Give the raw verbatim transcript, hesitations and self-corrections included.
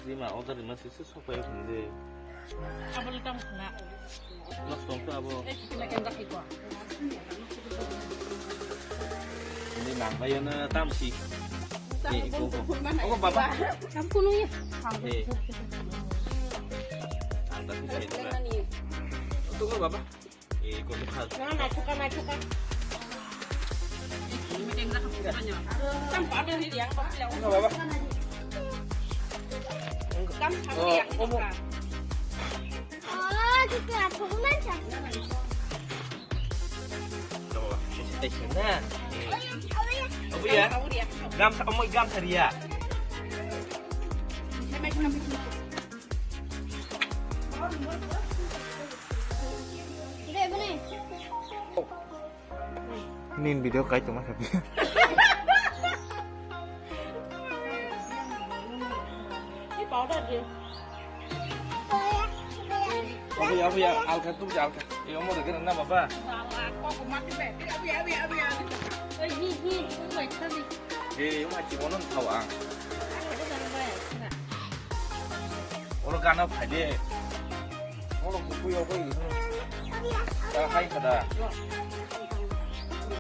Rima, order rima sisi sopai phunde. Abo le tam khna. Mas tong to abo. Eh, kita makan dak iko. Ini nang bayana tam si. Eh, iko, iko. Ogo, baba. Tam kuno ya. Eh. Anda si sai dola. Ogo, baba. Eh, iko, iko. Na, na, chuka, na, chuka. Tam pada ni dia. Ogo, baba. Tam pada ni dia. Ogo. Oh, gitu, aku belanja. Tayo na. Abu ya. Gamsa, omo gamsa dia. Nin video kai tongma kha. Ni powder dia. Abu ya, abu ya, alka tu alka. Iyo mo de na baba. Abu ya, abu ya, abu ya. Eh, hi, hi, tu mai thani. Eh, yo ma chi monon thau ang. Oro gana phai de. Oro kuku yo koi. Ta hai kada.